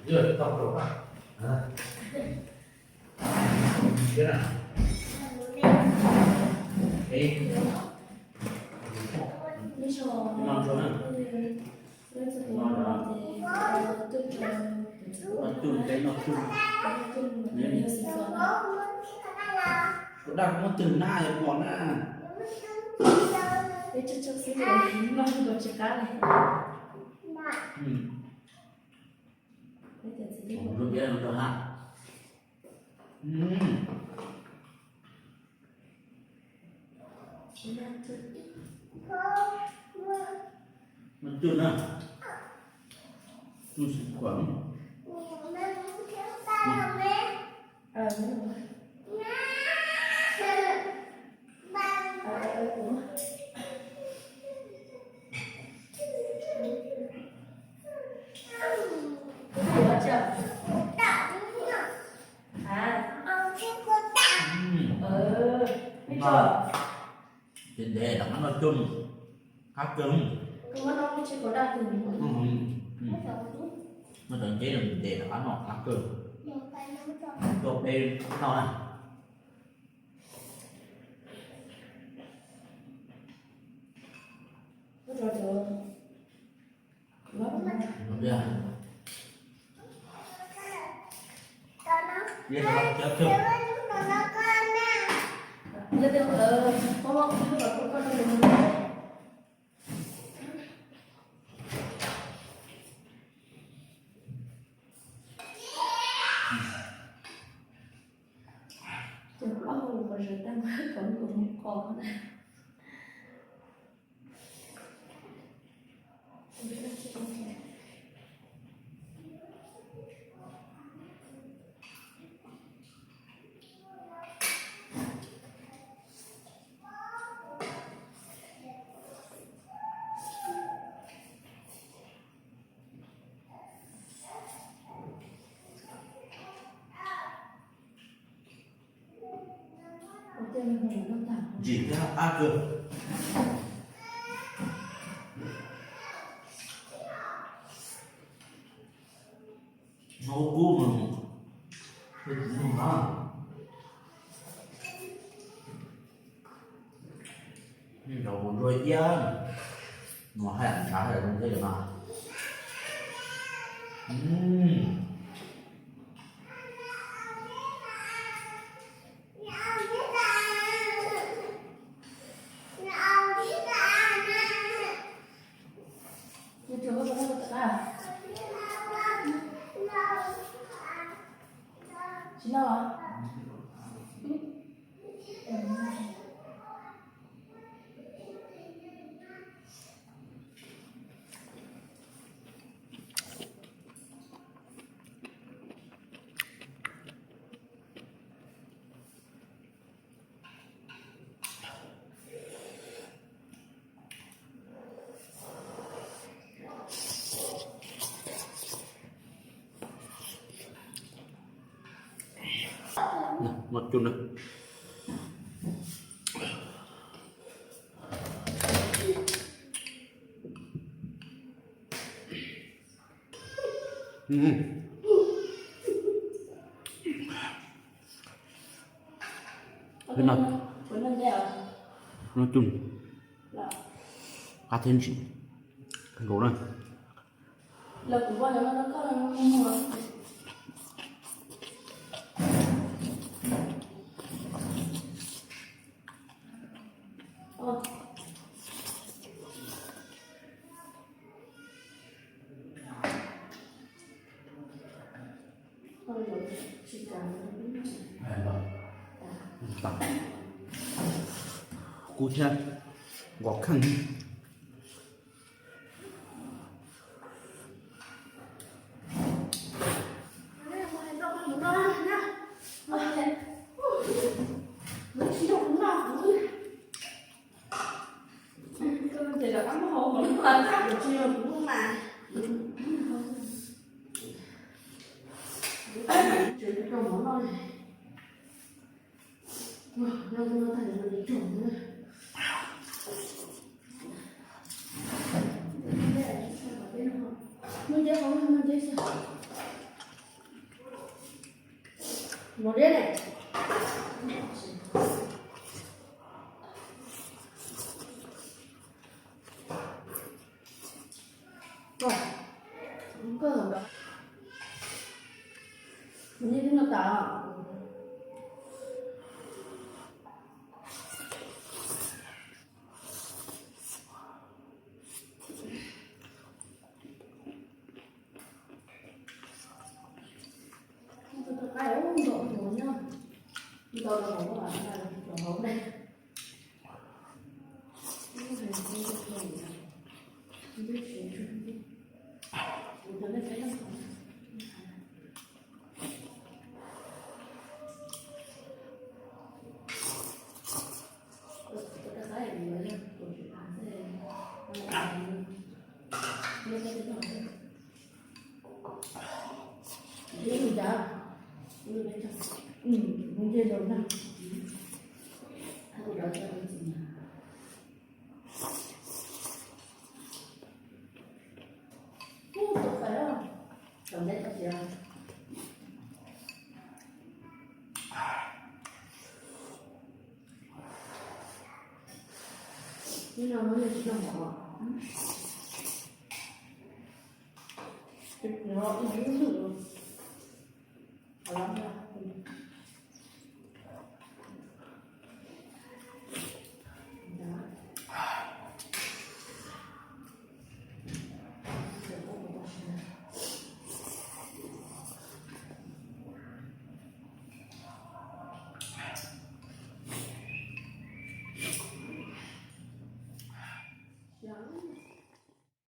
Kuv daj muab twg na, mos na. Lub piab no rau ha. Noj cub na. Cub xim khuam. Ces ntev rov qab noj cub, qab kawg. Noj cov nceb no ntev rov qab noj qab kawg. Tuaj peb noj na. Tus plaub hau uas zov tag nrho kom nws mus qos na. Ntsim thiab qab kawg. Hnub kub mus, hnub kub mus na. Nrog kuv nruab iab, nws haj yam ntshav haj yam zoo thiab yom no. Tsis noj los? Noj cub na. Noj cub, qab thiab ntsim, nkaus na. Kub thiab, nkos kheej. Mos liab ne. Koj, koj, koj, koj, koj, koj, koj, koj,